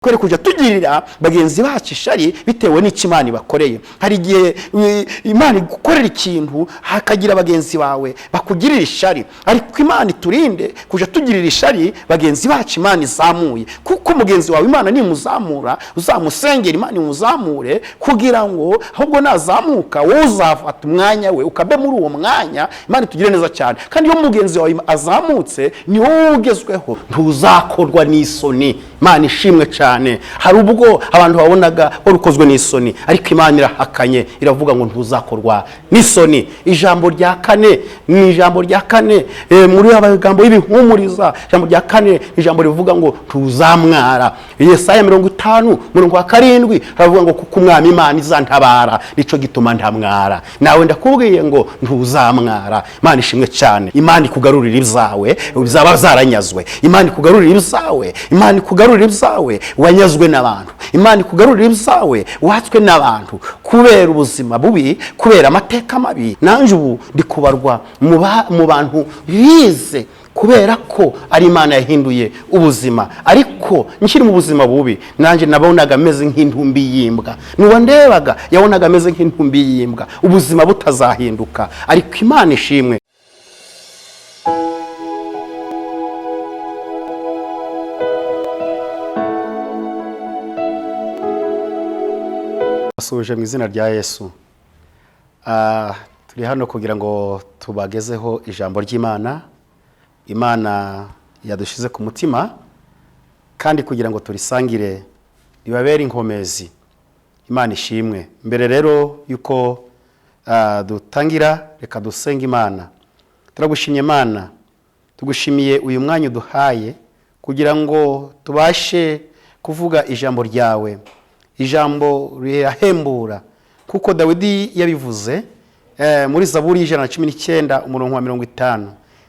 Twere kujya tugirira bagenzi bacu ishari bitewe n'icyo Imana ibakoreye. Hari igihe Imana igukorera ikintu, hakagira bagenzi bawe bakugirira ishari, ariko Imana iturinde kujya tugirira ishari bagenzi bacu Imana izamuye, kuko mugenzi wawe Imana nimuzamura uzamusengera Imana imuzamure, kugira ngo ahubwo nazamuka wowe uzafata umwanya we ukabe muri uwo mwanya. Imana itugire neza cyane. Kandi iyo mugenzi wawe azamutse ni wowe ugezweho, ntuzakorwa n'isoni. Imana ishimwe cyane. Hari ubwo abantu babonaga wari ukozwe n'isoni, ariko Imana irahakanye iravuga ngo ntuzakorwa n'isoni. Ijambo rya kane ni ijambo rya kane muri amagambo y'ibihumuriza. Ijambo rya kane ni ijambo rivuga ngo ntuzamwara. Yesaya 50 umurongo wa 7 haravuga ngo kuko Umwami Imana izantabara, nico gituma ntamwara. Nawe ndakubwiye ngo ntuzamwara. Imana ishimwe cyane. Imana ikugarurira ibyawe bizaba zaranyazwe. Imana ikugarurira ibyawe. Imana ikugarurira ibyawe wanyazwe n'abantu. Imana ikugarurira ibyawe watswe n'abantu kubera ubuzima bubi, kubera amateka mabi. Nanjye ubu ndi kubarwa mu bantu bize kubera ko ari Imana yahinduye ubuzima, ariko nkiri mu buzima bubi nanjye nabonaga ameze nk'intumbi y'imbwa. Nuwandebaga yabonaga ameze nk'intumbi y'imbwa, ubuzima butazahinduka, ariko Imana ishimwe. Basuje mu izina rya Yesu. Turi hano kugira ngo tubagezeho ijambo ry'Imana. Imana yadushize ku mutima, kandi kugira ngo turisangire ribabere inkomezi. Imana ishimwe. Mbere rero yuko dutangira, reka dusenge Imana. Turagushimye Imana, tugushimiye uyu mwanya uduhaye kugira ngo tubashe kuvuga ijambo ryawe. Ijambo rirahembura, kuko Dawidi yabivuze muri Zaburi 119 umurongo wa 50.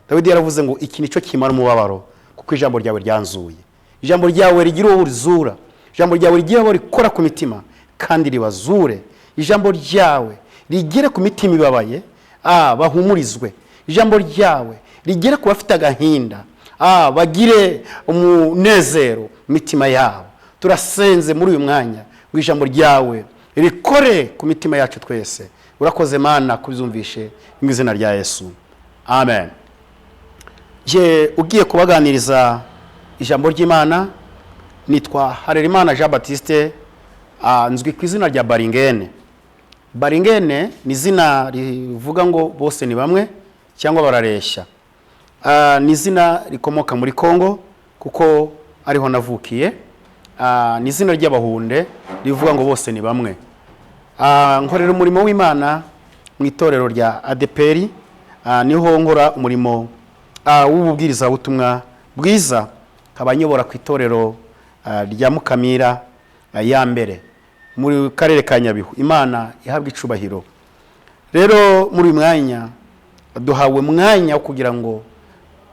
Dawidi yaravuze ngo iki nico kimara umubabaro, kuko ijambo ryawe ryanzuye. Ijambo ryawe rigira uwo rizura, ijambo ryawe rigira abo rikora ku mitima kandi ribazure. Ijambo ryawe rigere ku mitima ibabaye, bahumurizwe. Ijambo ryawe rigere ku bafite agahinda, bagire umunezero mu mitima yabo. Turasenze muri uyu mwanya ngo ijambo ryawe rikore ku mitima yacu twese. Urakoze Mana kubyumvishe mu izina rya Yesu, amen. Je ugiye kubaganiriza ijambo ry'Imana nitwa Harerimana Jean Baptiste, nzwi ku izina rya Baringene. Baringene ni izina rivuga ngo bose ni bamwe cyangwa barareshya. Ni izina rikomoka muri Kongo kuko ariho navukiye. Ni izina ry'Abahunde rivuga ngo bose ni bamwe. Nkorera umurimo w'Imana mu itorero rya ADEPR, niho nkora umurimo w'ububwirizabutumwa bwiza, nkaba nyobora ku itorero rya Mukamira ya mbere muri karere ka Nyabihu. Imana ihabwa icubahiro. Rero muri uyu mwanya duhawe umwanya wo kugira ngo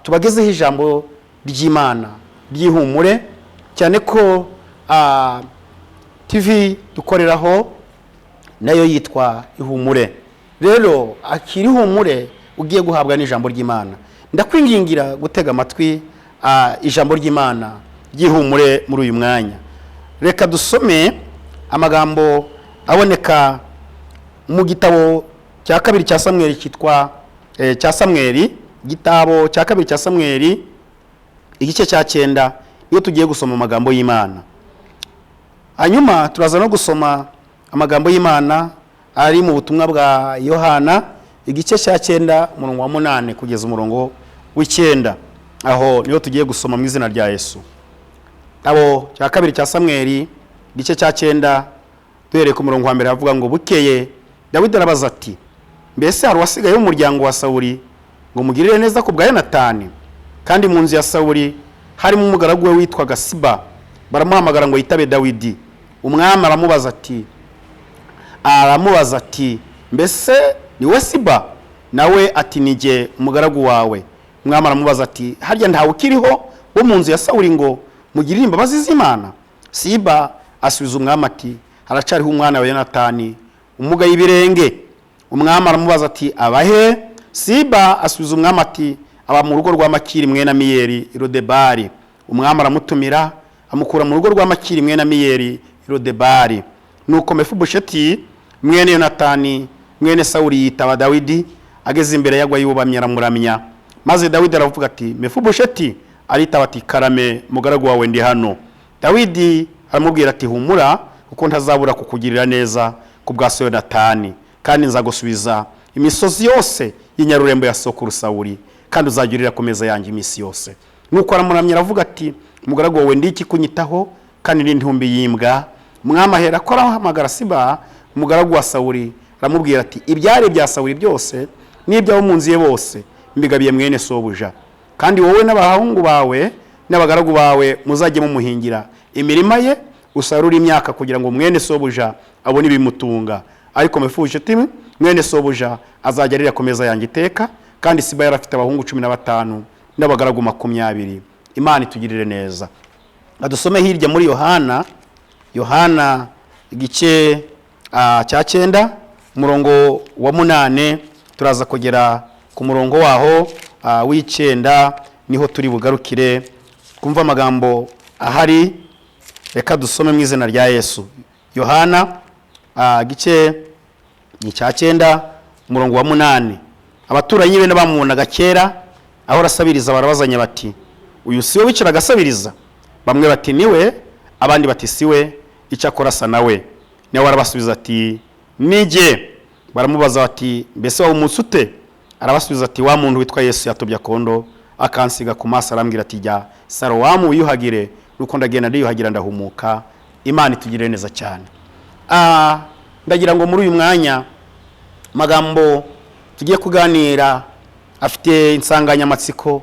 tubagezeho ijambo ry'Imana ry'ihumure, cyane ko TV dukoreraho nayo yitwa Ihumure. Rero akiri ihumure ugiye guhabwa n'ijambo ry'Imana. Ndakwingingira gutega amatwi ijambo ry'Imana ry'ihumure muri uyu mwanya. Reka dusome amagambo aboneka mu gitabo cya kabiri cya Samweli cyitwa cya Samweli, igitabo cya kabiri cya Samweli igice cya 9, iyo tugiye gusoma amagambo y'Imana. Hanyuma turaza no gusoma amagambo y'Imana ari mu butumwa bwa Yohana igice cya 9 umurongo wa 8 kugeza umurongo w'icyenda. Aho niyo tugiye gusoma mu izina rya Yesu. Abo cya kabiri cya Samweli igice cya 9 duhereye ku murongo wa mbere havuga ngo bukeye Dawidi arabaza ati mbese hari uwasigaye w'umuryango wa Sawuli ngo mugirire neza ku bwa Yonatani? Kandi mu nzu ya Sawuli harimo umugaragu we witwaga Siba. Baramuhamagara ngo yitabe Dawidi. Umwami aramubaza ati mbese ni we Siba? Nawe ati ni jye umugaragu wawe. Umwami aramubaza ati harya ntawe ukiriho wo mu nzu ya Sawuli ngo mugirire imbabazi z'Imana? Siba asubiza umwami ati haracariho umwana wa Yonatani umugaye ibirenge. Umwami aramubaza ati abahe? Siba asubiza umwami ati aba mu rugo rwa Makiri mwene Amiyeli i Lodebari. Umwami aramutumira, Amukura mu rugo rwa Makiri mwene Amiyeli i Lodebari. Nuko Mefibosheti mwene Yonatani mwene Sawuli yitaba Dawidi, ageze imbere yagwa yubamye aramuramya. Maze Dawidi aravuga ati: "Mefibosheti!" Aritaba ati: "Karame, mugaragu wawe, ndi hano." Dawidi aramubwira ati: "Humura, kuko ntazabura kukugirira neza ku bwa so Yonatani, kandi nzagusubiza imisozi yose y'inyarurembo ya sokuru Sawuli, kandi uzajya ku meza yanjye iminsi yose." Nuko aramuramya, aravuga ati: "Mugaragu wawe ndi iki kunyitaho, kandi n'intumbi y'imbwa?" Umwami ahera ko arahamagara Siba, umugaragu wa Sawuli, aramubwira ati: "Ibyari bya Sawuli byose n'iby'abo mu nzu ye bose mbigabiye mwene sobuja, kandi wowe n'abahungu bawe n'abagaragu bawe muzajye mumuhingira imirima ye, usarure imyaka, kugira ngo mwene sobuja abone ibimutunga. Ariko Mefibosheti mwene sobuja azajya arira ku meza yanjye iteka." Kandi Siba yari afite abahungu 15 n'abagaragu 20. Imana itugirire neza. Adusome hirya muri Yohana, Yohana igice cya 9, umurongo wa 8, turaza kugera ku murongo waho w'9, niho turi bugarukire twumva amagambo ahari. Reka dusome mu izina rya Yesu. Yohana igice ni icya 9, umurongo wa 8. Abaturanyi be n'abamubonaga kera aho arasabiriza barabazanya bati: "Uyu si we wicaraga asabiriza?" Bamwe bati: "Ni we," abandi bati: "Si we, icyakora asa nawe." Nawe arabasubiza ati: "Nijye." Baramubaza bati: "Mbese waba umunsi ute?" Arabasubiza ati: "Wa muntu witwa Yesu yatobye akondo, akansiga ku maso, arambwira ati: 'Jya Salowamu wiyuhagire.' Nuko ndagenda ndiyuhagira, ndahumuka." Imana itugirire neza cyane. Ndagira ngo muri uyu mwanya magambo tugiye kuganira afite insanganyamatsiko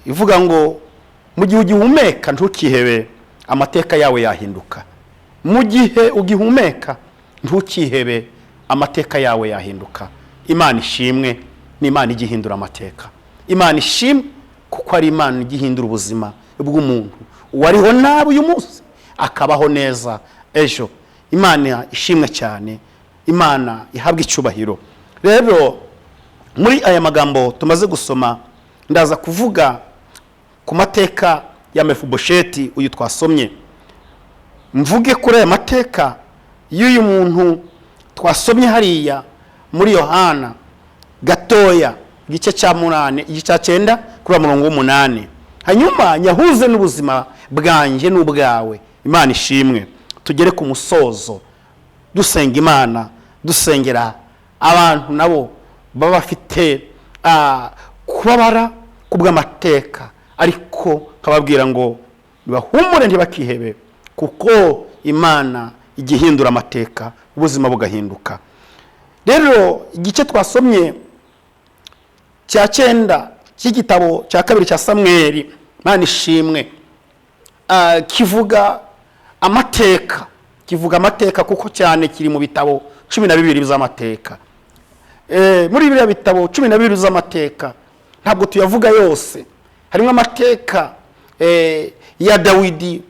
ivuga ngo: mu gihe ugihumeka ntukihebe, amateka yawe yahinduka. Mu gihe ugihumeka ntukihebe, amateka yawe yahinduka. Imana ishimwe, ni Imana ijya ihindura amateka. Imana ishimwe kuko ari Imana ijya ihindura ubuzima bw'umuntu uwariho nabi uyu munsi akabaho neza ejo. Imana ishimwe cyane, Imana ihabwa icyubahiro. Rero muri aya magambo tumaze gusoma, ndaza kuvuga ku mateka ya Mefibosheti uyu twasomye, mvuge kuri aya mateka y'uyu muntu twasomye hariya muri Yohana gatoya, igice cya 8, igice cya 9, kuri murongo w'8, hanyuma nyahuze n'ubuzima bwanjye n'ubwawe. Imana ishimwe. Tugere ku musozo dusenga Imana, dusengera abantu nabo baba bafite kubabara kubw'amateka, ariko kababwira ngo ntibahumure, ntibakihebe, kuko Imana ijya ihindura amateka, ubuzima bugahinduka. Rero igice twasomye cya 9 cy'igitabo cya kabiri cya Samweli, Imana ishimwe, kivuga amateka, kivuga amateka kuko cyane kiri mu bitabo 12 by'amateka. Muri biriya bitabo 12 by'amateka, ntabwo tuyavuga yose, harimo amateka ya Dawidi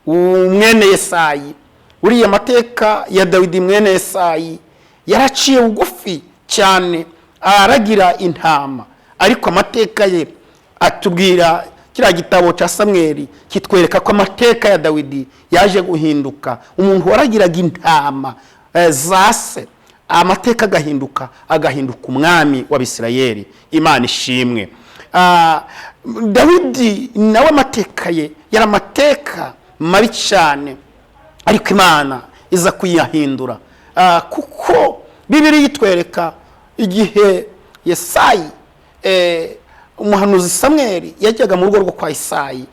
mwene Yesayi. Uriya mateka ya Dawidi mwene Yesayi yaraciye bugufi cyane, aragira intama, ariko amateka ye atubwira, kiriya gitabo cya Samweli kitwereka ko amateka ya Dawidi yaje guhinduka. Umuntu waragiraga intama za se, amateka agahinduka, agahinduka umwami w'Abisirayeli. Imana ishimwe. Dawidi nawe amateka ye yari amateka mabi cyane, ariko Imana iza kuyahindura, kuko Bibiliya itwereka igihe Yesayi, umuhanuzi Samweli yajyaga mu rugo rwo kwa Isayi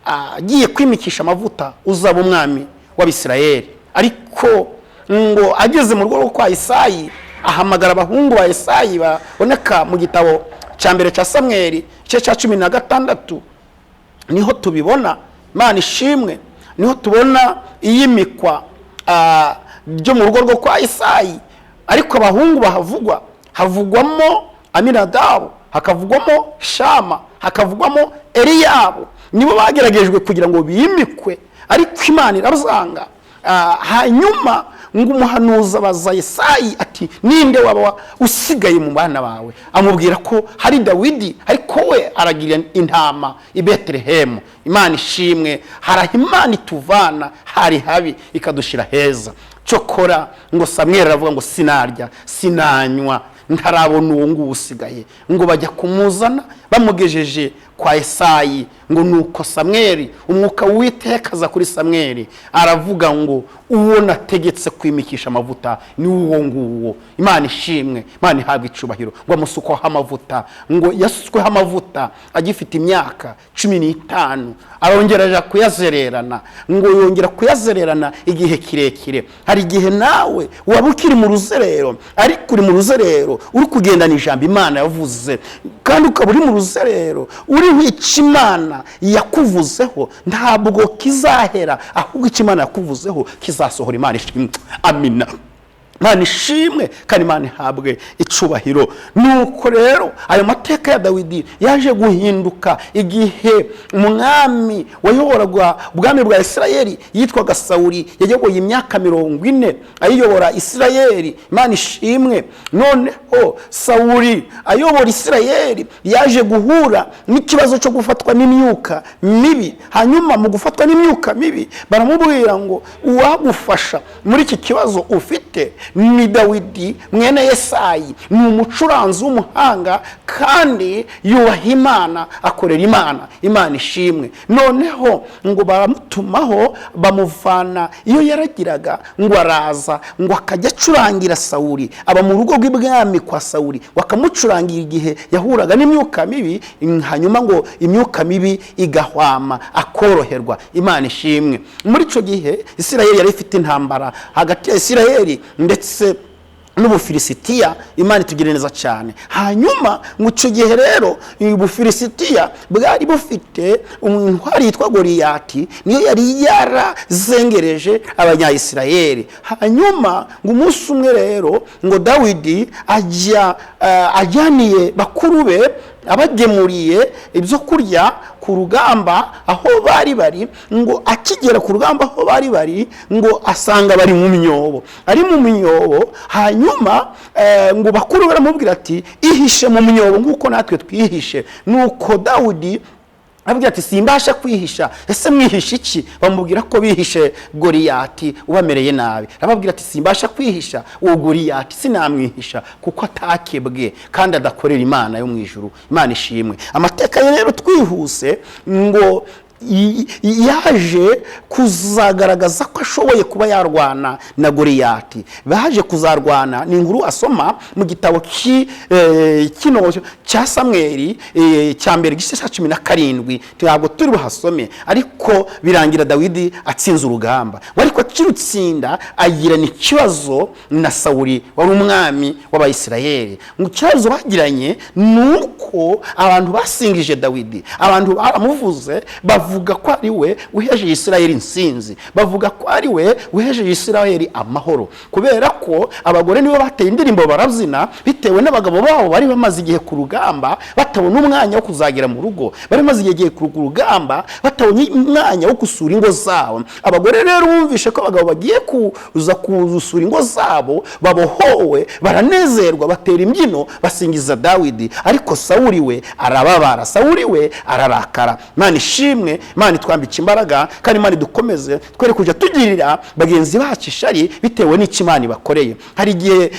agiye kwimikisha amavuta uzaba umwami w'Abisirayeli. Ariko ngo ageze mu rugo rwo kwa Isayi, ahamagara abahungu ba Isayi baboneka mu gitabo cya mbere cya Samweli, igice cya 16, niho tubibona. Imana ishimwe. Niho tubona iyimikwa ryo mu rugo rwo kwa Isayi. Ariko abahungu bahavugwa, havugwamo Aminadabu, hakavugwamo Shama, hakavugwamo Eliyabu. Nibo bageragejwe kugira ngo bimikwe, ariko Imana irabzanga. Hanyuma Ngo umuhanuzi abaza Yesayi ati: "Ninde waba usigaye mu bana bawe?" Amubwira ko hari Dawidi, ariko we aragira intama i Betelehemu. Imana ishimwe. Hari aho Imana ituvana hari habi, ikadushyira heza. Cyokora ngo Samweli aravuga ngo: "Sinarya, sinanywa ntarabona uwo nguwo usigaye." Ngo bajya kumuzana, bamugejeje kwa Esayi, ngo nuko Samweli, umwuka w'Uwiteka aza kuri Samweli, aravuga ngo: "Uwo nategetse kwimikisha amavuta ni uwo nguwo." Imana ishimwe, Imana ihabwa icubahiro. Ngo amusukwaho amavuta. Ngo yasutsweho amavuta agifite imyaka 15, arongera aja kuyazererana. Ngo yongera kuyazererana igihe kirekire. Hari igihe nawe waba ukiri mu ruzerero, ariko uri mu ruzerero uri kugendana ijambo Imana yavuze, kandi ukaba uri mu ruzerero uriho icyo Imana yakuvuzeho. Ntabwo kizahera, ahubwo icyo Imana yakuvuzeho kizasohora. Imana ishimwe, amina. Imana ishimwe kandi Imana ihabwe icubahiro. Nuko rero ayo mateka ya Dawidi yaje guhinduka igihe umwami wayoboraga ubwami bwa Isirayeli yitwaga Sawuli. Yayoboye imyaka 40 ayiyobora Isirayeli. Imana ishimwe. Noneho Sawuli ayobora Isirayeli yaje guhura n'ikibazo cyo gufatwa n'imyuka mibi. Hanyuma mu gufatwa n'imyuka mibi, baramubwira ngo: "Uwagufasha muri iki kibazo ufite ni Dawidi mwene Yesayi, ni umucuranzi w'umuhanga kandi yubaha Imana, akorera Imana." Imana ishimwe. Noneho ngo baramutumaho, bamuvana iyo yaragiraga, ngo araza, ngo akajya acurangira Sawuli. Aba mu rugo rw'ibwami kwa Sawuli, bakamucurangira igihe yahuraga n'imyuka mibi, hanyuma ngo imyuka mibi igahwama, akoroherwa. Imana ishimwe. Muri icyo gihe Isirayeli yari ifite intambara hagati ya Isirayeli ndetse n'Ubufilisitiya. Imana itugire neza cyane. Hanyuma mu icyo gihe rero Ubufilisitiya bwari bufite intwari yitwa Goriyati, niyo yari yarazengereje Abanyayisirayeli. Hanyuma ngo umunsi umwe rero ngo Dawidi ajya ajyaniye bakuru be, abagemuriye ibyo kurya ku rugamba aho bari bari. Ngo akigera ku rugamba aho bari bari, ngo asanga bari mu myobo, ari mu myobo. Hanyuma ngo bakuru baramubwira ati: "Ihishe mu myobo nk'uko natwe twihishe." Nuko Dawudi abwira ati: "Simbasha kwihisha. Ese mwihishe iki?" Bamubwira ko bihishe Goriyati ubamereye nabi. Arababwira ati: "Simbasha kwihisha uwo Goriyati, sinamwihisha kuko atakebwe kandi adakorera Imana yo mu ijuru." Imana ishimwe. Amateka ye rero twihuse, ngo yaje kuzagaragaza ko ashoboye kuba yarwana na Goriyati. Baje kuzarwana, ni inkuru asoma mu gitabo kino cya Samweli cya mbere, igice cya 17. Ntabwo turi buhasome, ariko birangira Dawidi atsinze urugamba. Ariko akirutsinda agirana ikibazo na Sawuli wari umwami w'Abayisirayeli. Mu kibazo bagiranye ni uko abantu basingije Dawidi, abantu baramuvuze, bavuga ko ari we uhejeje Isirayeli insinzi, bavuga ko ari we uhejeje Isirayeli amahoro, kubera ko abagore nibo bateye indirimbo barabyina, bitewe n'abagabo babo bari bamaze igihe ku rugamba batabona umwanya wo kuzagera mu rugo, bari bamaze igihe ku rugamba batabonye umwanya wo gusura ingo zabo. Abagore rero bumvishe ko abagabo bagiye kuza gusura ingo zabo babohowe, baranezerwa, batera imbyino, basingiza Dawidi. Ariko Sawuli we arababara, Sawuli we ararakara. Imana ishimwe. Imana itwambike imbaraga kandi Imana idukomeze, twere kujya tugirira bagenzi bacu ishari bitewe n'icyo Imana ibakoreye. Hari igihe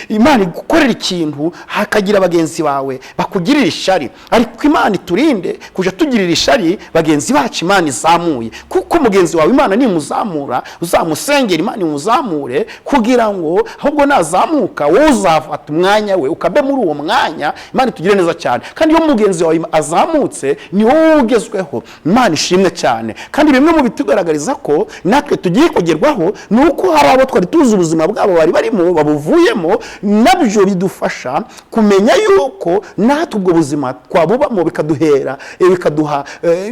Imana igukorera ikintu, hakagira bagenzi bawe bakugirira ishari, ariko Imana iturinde kujya tugirira ishari bagenzi bacu Imana izamuye, kuko mugenzi wawe Imana nimuzamura, uzamusengera Imana imuzamure, kugira ngo ahubwo nazamuka wowe uzafata umwanya we, ukabe muri uwo mwanya. Imana itugire neza cyane. Kandi iyo mugenzi wawe azamutse, ni wowe ugezweho. Imana ishimwe cyane. Kandi bimwe mu bitugaragariza ko natwe tugiye kugerwaho ni uko hari abo twari tuzi ubuzima bwabo bari barimo babuvuyemo. Nabyo bidufasha kumenya yuko natwe ubwo buzima twabubamo, bikaduhera bikaduha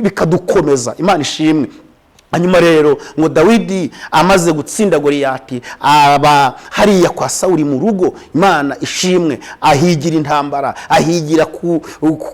bikadukomeza. Imana ishimwe. Hanyuma rero ngo Dawidi amaze gutsinda Goliyati, aba hariya kwa Sawuli mu rugo. Imana ishimwe. Ahigira intambara, ahigira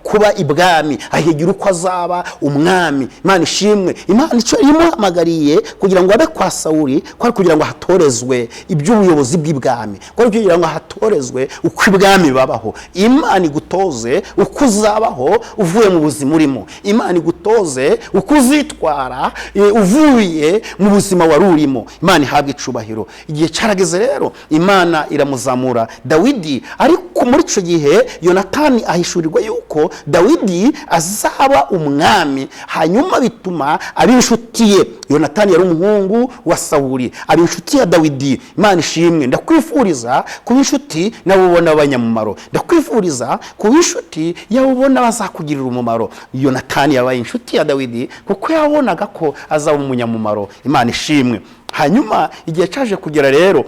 kuba ibwami, ahigira uko azaba umwami. Imana ishimwe. Imana icyo imuhamagariye kugira ngo abe kwa Sawuli kwari kugira ngo hatorezwe iby'ubuyobozi bw'ibwami, kwari kugira ngo hatorezwe uko ibwami babaho. Imana igutoze uko uzabaho uvuye mu buzima urimo. Imana igutoze uko uzitwara uvuye mu buzima wari urimo. Imana ihabwa icubahiro. Igihe cyarageze rero, Imana iramuzamura Dawidi. Ariko muri icyo gihe Yonatani ahishurirwa yuko Dawidi azaba umwami, hanyuma bituma aba inshuti ye. Yonatani yari umuhungu wa Sawuli, aba inshuti ya Dawidi. Imana ishimwe. Ndakwifuriza kuba inshuti n'abo ubona b'abanyamumaro. Ndakwifuriza kuba inshuti y'abo ubona bazakugirira umumaro. Yonatani yabaye inshuti ya Dawidi kuko yabonaga ko azaba umunyamumaro. Imana ishimwe. Hanyuma igihe cyaje kugera rero,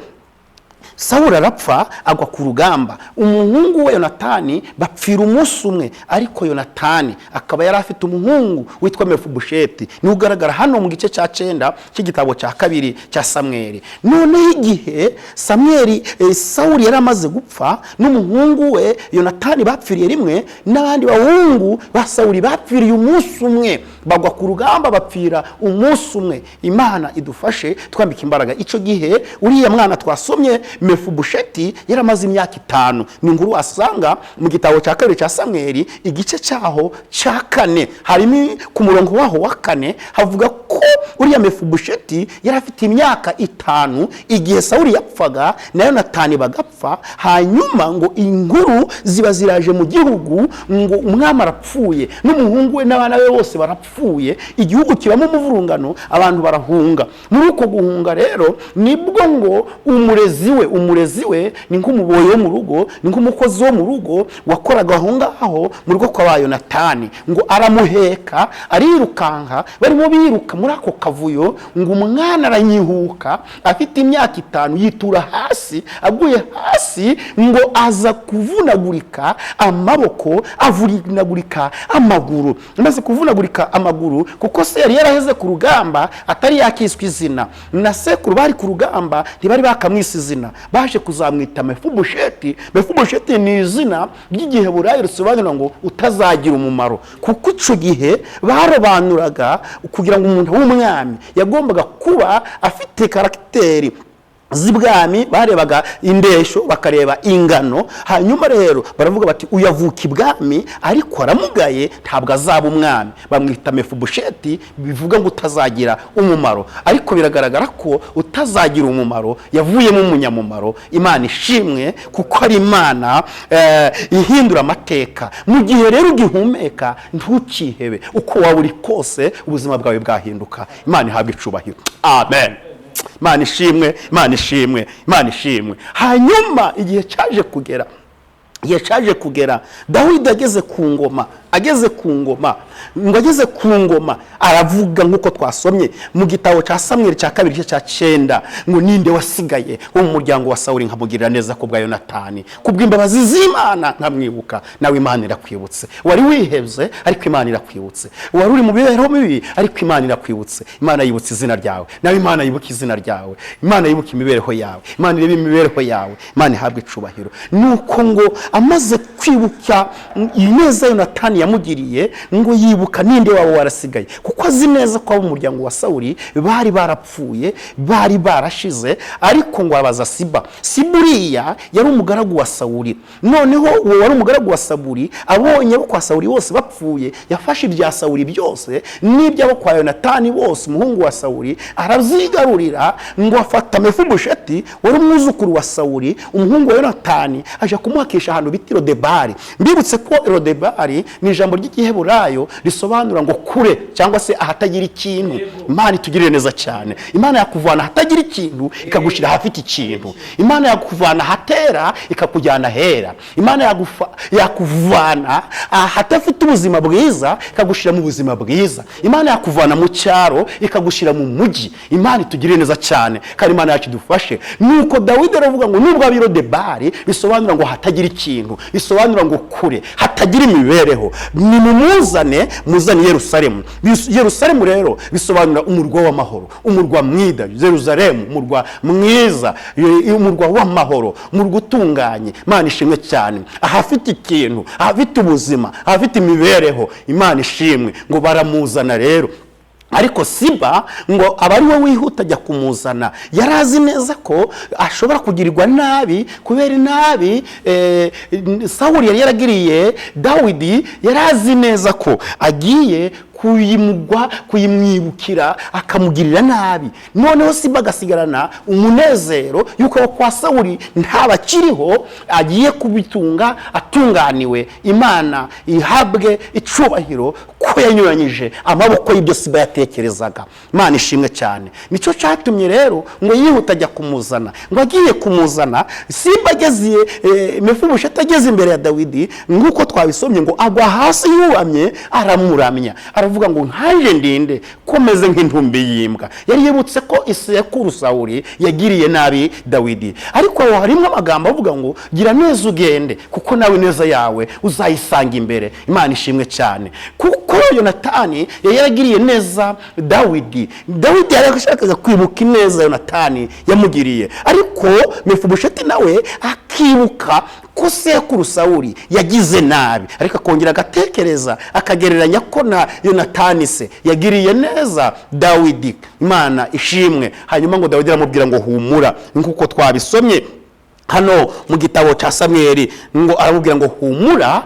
Sawuli arapfa, agwa ku rugamba. Umuhungu we Yonatani bapfira umunsi umwe, ariko Yonatani akaba yari afite umuhungu witwa Mefibosheti, niwe ugaragara hano mu gice cya 9 cy'igitabo cya kabiri cya Samweli. Noneho igihe Samweli, Sawuli yari amaze gupfa n'umuhungu we Yonatani bapfiriye rimwe, n'abandi bahungu ba Sawuli bapfiriye umunsi umwe, bagwa ku rugamba bapfira umunsi umwe. Imana idufashe, twambika imbaraga. Icyo gihe uriya mwana twasomye Mefibosheti yari amaze imyaka 5. Ni inkuru wasanga mu gitabo cya kabiri cya Samweli, igice cyaho cya 4, harimo ku murongo waho wa 4, havuga ko uriya Mefibosheti yari afite imyaka 5 igihe Sawuli yapfaga na Yonatani bagapfa. Hanyuma ngo inkuru ziba ziraje mu gihugu ngo umwami arapfuye n'umuhungu we n'abana be bose barapfuye. Igihugu kibamo umuvurungano, abantu barahunga. Muri uko guhunga rero nibwo ngo umurezi we ni nk'umuboyi wo mu rugo, ni nk'umukozi wo mu rugo wakoraga aho ngaho mu rugo kwa ba Yonatani, ngo aramuheka arirukanka. Barimo biruka muri ako kavuyo, ngo umwana aranyihuka afite imyaka 5, yitura hasi. Aguye hasi ngo aza kuvunagurika amaboko, avunagurika amaguru. Amaze kuvunagurika amaguru, kuko se yari yaraheze ku rugamba atari yakiswa izina, na sekuru bari ku rugamba ntibari bakamwisa izina, baje kuzamwita Mefibosheti. Mefibosheti ni izina ry'igiheburayo risobanura ngo utazagira umumaro, kuko icyo gihe barobanuraga kugira ngo umuntu w'umwami yagombaga kuba afite caractère z'ibwami. Barebaga indesho, bakareba ingano. Hanyuma rero baravuga bati uyavuka ibwami ariko aramugaye, ntabwo azaba umwami. Bamwita Mefibosheti, bivuga ngo utazagira umumaro. Ariko biragaragara ko utazagira umumaro yavuyemo umunyamumaro. Imana ishimwe, kuko ari Imana ihindura amateka. Mu gihe rero ugihumeka, ntukihebe. Uko waba uri kose, ubuzima bwawe bwahinduka. Imana ihabwa icubahiro. Amen. Imana ishimwe, Imana ishimwe, Imana ishimwe. Hanyuma igihe cyaje kugera Dawidi ageze ku ngoma, ageze ku ngoma aravuga nk'uko twasomye mu gitabo cya Samweli cya kabiri, igice cya 9, ngo ninde wasigaye wo mu muryango wa Sawuli nkamugirira neza ku bwa Yonatani, ku bw'imbabazi z'Imana nkamwibuka? Nawe Imana irakwibutse. Wari wihebye, ariko Imana irakwibutse. Wari uri mu mibereho mibi, ariko Imana irakwibutse. Imana yibutse izina ryawe. Nawe Imana yibuka izina ryawe. Imana yibuka imibereho yawe. Imana ireba imibereho yawe. Imana ihabwa icubahiro. Nuko ngo amaze kwibuka ineza Yonatani yamugiriye, ngo yibuka ninde waba warasigaye, kuko azi neza ko abo mu muryango wa Sawuli bari barapfuye, bari barashize. Ariko ngo abaza Siba. Siba uriya yari umugaragu wa Sawuli. Noneho uwo wari umugaragu wa Sawuli abonye abo kwa Sawuli bose bapfuye, yafashe ibya Sawuli byose n'iby'abo kwa Yonatani bose, umuhungu wa Sawuli, arabyigarurira. Ngo afata Mefibosheti wari umwuzukuru wa Sawuli, umuhungu wa Yonatani, aja kumuhakisha ahantu bita Rodebari. Mbibutse ko Rodebari ni ijambo ry'igiheburayo risobanura ngo kure cyangwa se ahatagira ikintu. Imana itugirire neza cyane. Imana yakuvana ahatagira ikintu ikagushyira ahafite ikintu. Imana yakuvana ahatera ikakujyana ahera. Imana yakuvana ahatafite ubuzima bwiza ikagushyira mu buzima bwiza. Imana yakuvana mu cyaro ikagushyira mu mujyi. Imana itugirire neza cyane, kandi Imana yacu idufashe. Nuko Dawidi aravuga ngo nubwo abi Rodebari, bisobanura ngo hatagira ikintu, bisobanura ngo kure, hatagira imibereho. Nimumuzane, muzane Yerusalemu. Yerusalemu rero bisobanura umurwa w'amahoro, umurwa mwiza. Yerusalemu, umurwa mwiza, umurwa w'amahoro, umurwa utunganye. Imana ishimwe cyane. Ahafite ikintu, ahafite ubuzima, ahafite imibereho. Imana ishimwe. Ngo baramuzana rero, ariko Siba ngo aba ari we wihuta ajya kumuzana. Yari azi neza ko ashobora kugirirwa nabi kubera inabi Sawuli yari yaragiriye Dawidi. Yari azi neza ko agiye kuyimugwa, kuyimwibukira, akamugirira nabi. Noneho Siba agasigarana umunezero yuko kwa Sawuli ntabakiriho, agiye kubitunga atunganiwe. Imana ihabwe icubahiro ko yanyuranyije amaboko y'ibyo Siba yatekerezaga. Imana ishimwe cyane. Nicyo cyatumye rero ngo yihuta ajya kumuzana. Ngo agiye kumuzana, Siba ageze, Mefibosheti ageze imbere ya Dawidi, nk'uko twabisomye, ngo agwa hasi yubamye, aramuramya, aravuga ngo: "Nkaje ndinde ko meze nk'intumbi y'imbwa?" Yari yibutse ko isekuru Sawuli yagiriye nabi Dawidi. Ariko aho harimo amagambo avuga ngo: "Gira neza ugende, kuko nawe ineza yawe uzayisanga imbere." Imana ishimwe cyane, kuko Yonatani yari yaragiriye neza Dawidi. Dawidi yari yashakaga kwibuka ineza Yonatani yamugiriye, ariko Mefibosheti nawe akibuka ko sekuru Sawuli yagize nabi, ariko akongera agatekereza, akagereranya ko na Yonatani se yagiriye neza Dawidi. Imana ishimwe. Hanyuma ngo Dawidi aramubwira ngo: "Humura," nk'uko twabisomye hano mu gitabo cya Samweli, ngo aramubwira ngo: "Humura,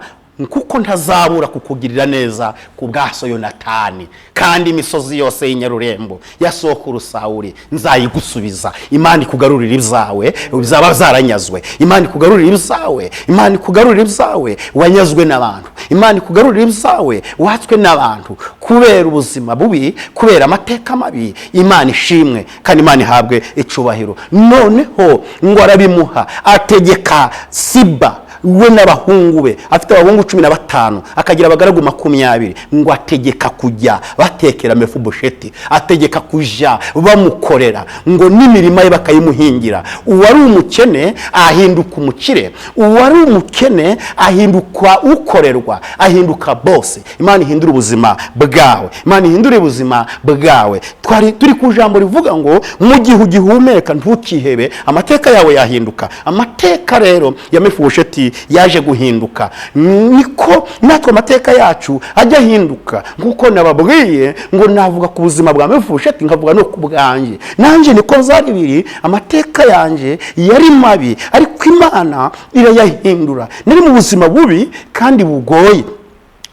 kuko ntazabura kukugirira neza ku bwa so Yonatani, kandi imisozi yose y'inyarurembo ya sokuru Sawuli nzayigusubiza." Imana ikugarurira ibyawe bizaba zaranyazwe. Imana ikugarurira ibyawe. Imana ikugarurira ibyawe wanyazwe n'abantu. Imana ikugarurira ibyawe watswe n'abantu kubera ubuzima bubi, kubera amateka mabi. Imana ishimwe kandi Imana ihabwe icubahiro. Noneho ngo arabimuha, ategeka Siba we n'abahungu be. Afite abahungu 15, akagira abagaragu 20. Ngo ategeka kujya batekera Mefibosheti, ategeka kujya bamukorera, ngo n'imirima ye bakayimuhingira. Uwari umukene ahinduka umukire, uwari umukene ahinduka ukorerwa, ahinduka bose. Imana ihindura ubuzima bwawe. Imana ihindura ubuzima bwawe. Twari turi ku ijambo rivuga ngo mu gihe ugihumeka ntukihebe, amateka yawe yahinduka. Amateka rero ya Mefibosheti yaje guhinduka, niko natwe amateka yacu ajya ahinduka. Nk'uko nababwiye ngo navuga ku buzima bwa Mefibosheti, nkavuga no ku bwanjye. Nanjye niko zari biri, amateka yanjye yari mabi, ariko Imana irayahindura. Nari mu buzima bubi kandi bugoye.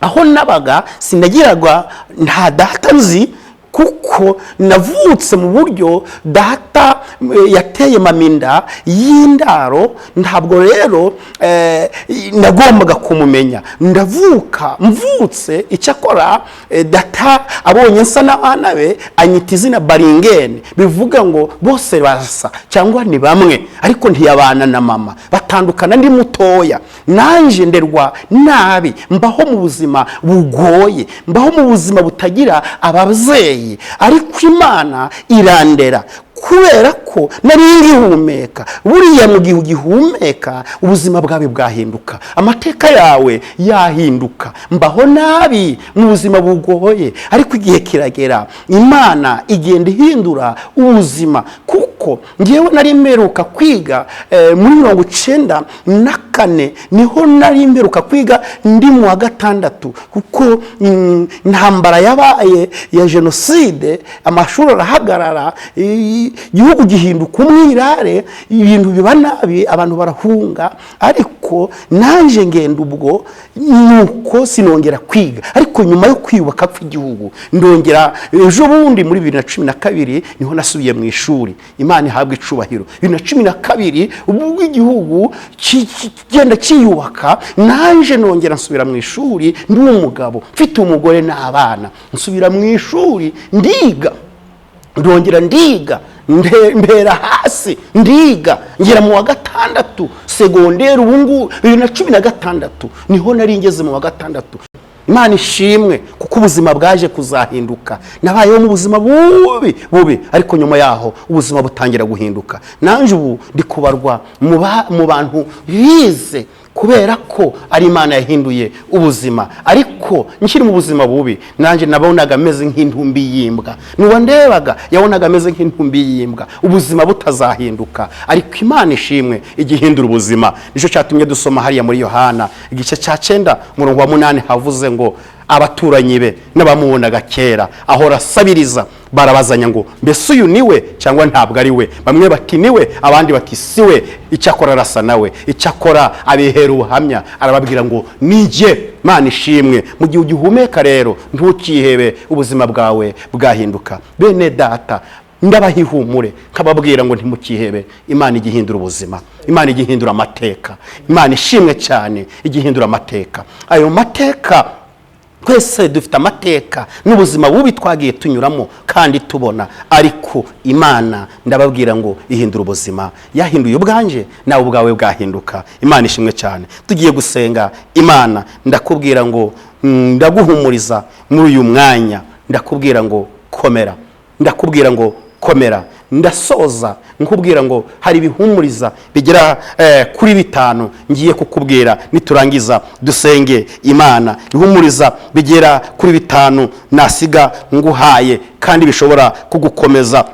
Aho nabaga sinagiraga, nta data nzi, kuko navutse mu buryo data yateye mama inda y'indaro. Ntabwo rero nagombaga kumumenya. Ndavuka, mvutse, icyakora data abonye nsa n'abana be anyita izina Baringene, bivuga ngo bose basa cyangwa ni bamwe. Ariko ntiyabana na mama, batandukana ndi mutoya. Nanjye nderwa nabi, mbaho mu buzima bugoye, mbaho mu buzima butagira ababyeyi, ariko Imana irandera kubera ko nari ngihumeka. Buriya mu gihe ugihumeka ubuzima bwawe bwahinduka, amateka yawe yahinduka. Mbaho nabi mu buzima bugoye, ariko igihe kiragera Imana igenda ihindura ubuzima, kuko ngewe nari mperuka kwiga muri 94, niho nari mperuka kwiga ndi mu wa gatandatu, kuko intambara yabaye ya jenoside, amashuri arahagarara, igihugu gihinduka umwirare, ibintu biba nabi, abantu barahunga. Ariko nanjye ngenda ubwo nuko sinongera kwiga. Ariko nyuma yo kwiyubaka kw'igihugu ndongera ejo bundi muri 2012 niho nasubiye mu ishuri. Imana ihabwa icubahiro. 2012 ubwo igihugu kigenda cyiyubaka, nanjye nongera nsubira mu ishuri. Ndi umugabo mfite umugore n'abana, nsubira mu ishuri ndiga, ndongera ndiga, mbera hasi ndiga, ngera mu wa gatandatu segonderi. Ubu ngubu 2016 niho nari ngeze mu wa gatandatu. Imana ishimwe kuko ubuzima bwaje kuzahinduka. Nabayeho mu buzima bubi bubi, ariko nyuma yaho ubuzima butangira guhinduka. Nanjye ubu ndi kubarwa mu bantu bize. Kubera ko ari Imana yahinduye ubuzima. Ariko nkiri mu buzima bubi, nanjye nabonaga ameze nk'intumbi y'imbwa. N'uwandebaga yabonaga ameze nk'intumbi y'imbwa, ubuzima butazahinduka. Ariko Imana ishimwe, ijya ihindura ubuzima. Nicyo cyatumye dusoma hariya muri Yohana igice cya 9, umurongo wa 8, havuze ngo abaturanyi be n'abamubonaga kera ahora asabiriza barabazanya ngo: "Mbese uyu ni we cyangwa ntabwo ari we?" Bamwe bati: "Ni we," abandi bati: "Si we, icyakora arasa nawe." Icyakora abihera ubuhamya, arababwira ngo: "Ni jye." Mana ishimwe. Mu gihe ugihumeka rero, ntukihebe, ubuzima bwawe bwahinduka. Bene Data, ndabaha ihumure, nkababwira ngo ntimukihebe. Imana ijya ihindura ubuzima, Imana ijya ihindura amateka. Imana ishimwe cyane, ijya ihindura amateka. Ayo mateka, twese dufite amateka n'ubuzima bubi twagiye tunyuramo kandi tubona, ariko Imana, ndababwira ngo ihindura ubuzima. Yahinduye ubwanjye, nawe ubwawe bwahinduka. Imana ishimwe cyane. Tugiye gusenga Imana. Ndakubwira ngo ndaguhumuriza muri uyu mwanya, ndakubwira ngo komera, ndakubwira ngo komera. Ndasoza nkubwira ngo hari ibihumuriza bigera kuri 5 ngiye kukubwira niturangiza dusenge Imana. Ibihumuriza bigera kuri 5 nasiga nguhaye kandi bishobora kugukomeza.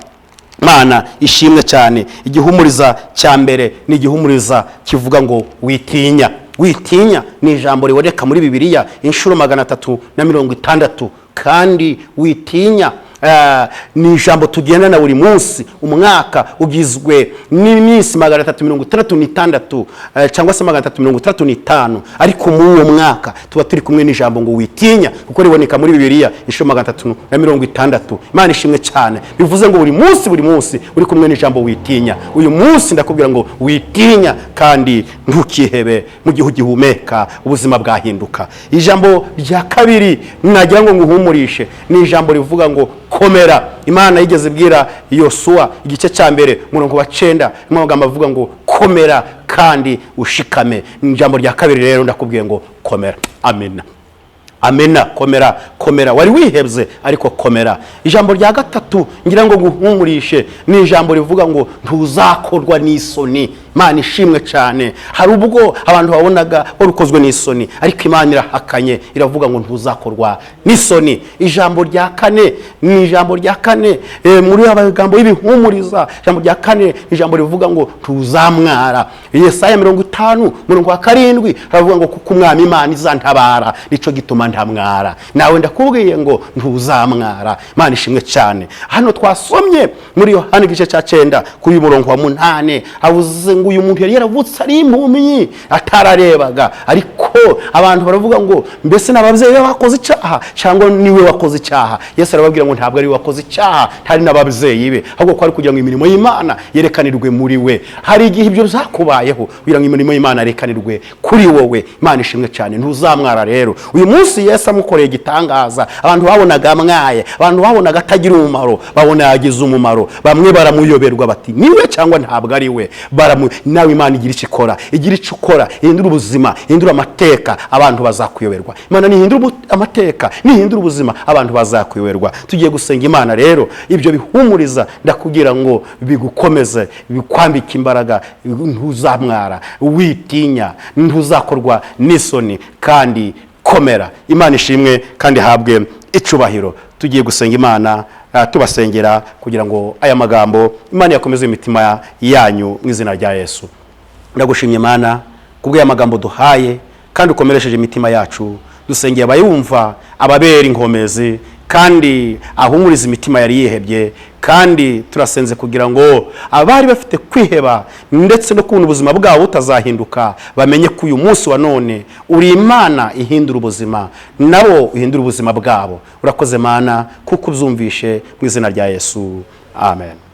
Mana ishimwe cyane. Igihumuriza cya mbere ni igihumuriza kivuga ngo witinya. Witinya ni ijambo riboneka muri Bibiliya inshuro 360. Kandi witinya ni ijambo tugendana buri munsi. Umwaka ugizwe n'iminsi 366, cyangwa se 365, ariko muri uwo mwaka tuba turi kumwe n'ijambo ngo witinya, kuko riboneka muri Bibiliya inshuro 360. Imana ishimwe cyane. Bivuze ngo buri munsi, buri munsi uri kumwe n'ijambo witinya. Uyu munsi ndakubwira ngo witinya kandi ntukihebe. Mu gihe ugihumeka, ubuzima bwahinduka. Ijambo rya kabiri nagira ngo nguhumurishe ni ijambo rivuga ngo komera. Imana yigeze ibwira Yosuwa igice cya 1, umurongo wa 9, harimo amagambo avuga ngo komera kandi ushikame. Ni ijambo rya kabiri rero, ndakubwiye ngo komera. Amena, amena. Komera, komera, wari wihebye ariko komera. Ijambo rya gatatu ngira ngo nguhumurishe ni ijambo rivuga ngo ntuzakorwa n'isoni. Imana ishimwe cyane. Hari ubwo abantu babonaga wari ukozwe n'isoni, ariko Imana irahakanye, iravuga ngo ntuzakorwa n'isoni. Ijambo rya kane ni ijambo rya kane muri aya magambo y'ibihumuriza. Ijambo rya kane ni ijambo rivuga ngo ntuzamwara. Yesaya 50, umurongo wa 7, haravuga ngo kuko Umwami Imana izantabara, nicyo gituma ntamwara. Nawe ndakubwiye ngo ntuzamwara. Imana ishimwe cyane. Hano twasomye muri Yohana igice cya 9, kuri uyu murongo wa 8, havuze ngo uyu muntu yari yaravutse ari impumyi, atararebaga, ariko abantu baravuga ngo: "Mbese ni ababyeyi be bakoze icyaha cyangwa niwe wakoze icyaha?" Yesu arababwira ngo ntabwo ari we wakoze icyaha, ntari n'ababyeyi be, ahubwo ko ari kugira ngo imirimo y'Imana yerekanirwe muri we. Hari igihe ibyo byakubayeho kugira ngo imirimo y'Imana yerekanirwe kuri wowe. Imana ishimwe cyane. Ntuzamwara rero. Uyu munsi Yesu amukoreye igitangaza. Abantu babonaga amwaye, abantu babonaga atagira umumaro, babona yagize umumaro. Bamwe baramuyoberwa bati: "Niwe cyangwa ntabwo ari we?" Nawe Imana igira icyo ikora, igira icyo ukora, ihindura ubuzima, ihindura amateka, abantu bazakuyoberwa. Imana nihindura amateka, nihindura ubuzima, abantu bazakuyoberwa. Tugiye gusenga Imana rero. Ibyo bihumuriza ndakubwira ngo bigukomeze, bikwambike imbaraga. Ntuzamwara, witinya, ntuzakorwa n'isoni, kandi komera. Imana ishimwe kandi ihabwe icubahiro. Tugiye gusenga Imana, tubasengera kugira ngo aya magambo Imana yakomeze imitima yanyu mu izina rya Yesu. Ndagushimye Imana kubw'aya magambo duhaye kandi ukomeresheje imitima yacu. Dusengeye abayumva, ababera inkomezi kandi ahumuriza imitima yari yihebye. Kandi turasenze kugira ngo abari bafite kwiheba ndetse no kubona ubuzima bwabo butazahinduka bamenye ko uyu munsi wa none uri Imana ihindura ubuzima, nabo uhindura ubuzima bwabo. Urakoze Mana kuko ubyumvishe, mu izina rya Yesu, amen.